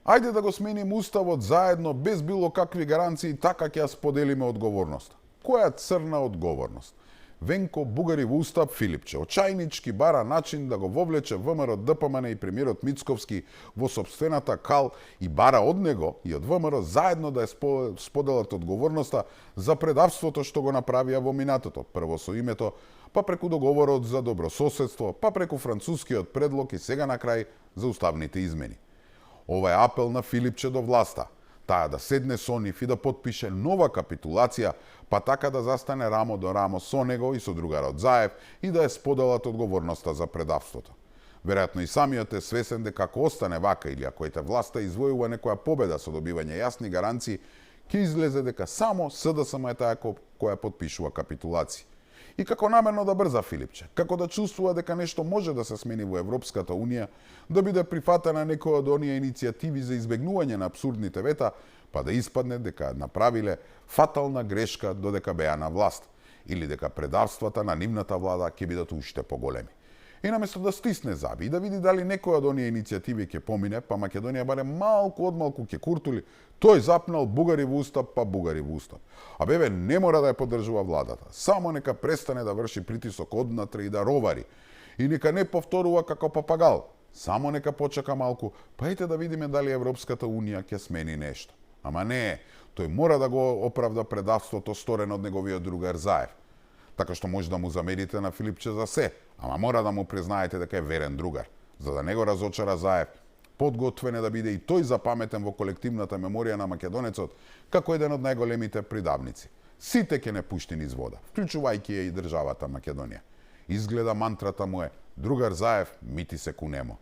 Ајде да го сменим уставот заедно, без било какви гаранции, така ќе ја споделиме одговорноста. Која црна одговорност? Венко Бугари во устав Филипче очајнички бара начин да го вовлече ВМРО ДПМН и премиерот Мицковски во собствената кал и бара од него и од ВМРО заедно да ја споделат одговорноста за предавството што го направија во минатото, прво со името, па преку договорот за добрососедство, па преку францускиот предлог и сега на крај за уставните измени. Ова е апел на Филипче до власта, таа да седне со нив и да потпише нова капитулација, па така да застане рамо до рамо со него и со другарот Заев и да ја споделат одговорноста за предавството. Веројатно и самиот е свесен дека ако остане вака или ако ете власта извојува некоја победа со добивање јасни гаранции, ќе излезе дека само СДСМ е таа која потпишува капитулација. И како намерно да брза Филипче, како да чувствува дека нешто може да се смени во Европската Унија, да биде прифатена некоја од оние иницијативи за избегнување на абсурдните вета, па да испадне дека направиле фатална грешка додека беа на власт, или дека предавствата на нивната влада ќе бидат уште поголеми. И наместо да стисне заби и да види дали некоја од оние иницијативи ќе помине, па Македонија баре малку од малку ќе куртули, тој запнал Бугари во устав, па Бугари во устав. А бебе, не мора да ја поддржува владата. Само нека престане да врши притисок однатре и да ровари. И нека не повторува како папагал. Само нека почека малку, па ете да видиме дали Европската Унија ќе смени нешто. Ама не, тој мора да го оправда предавството сторено од неговиот другар Заев. Така што може да му замерите на Филипче за се, ама мора да му признаете дека е верен другар. За да не го разочара Заев, подготвен е да биде и тој запаметен во колективната меморија на македонецот како еден од најголемите придавници. Сите ќе не пушти низ вода, вклучувајќи ја и државата Македонија. Изгледа мантрата му е: другар Заев, ми ти се кунемо.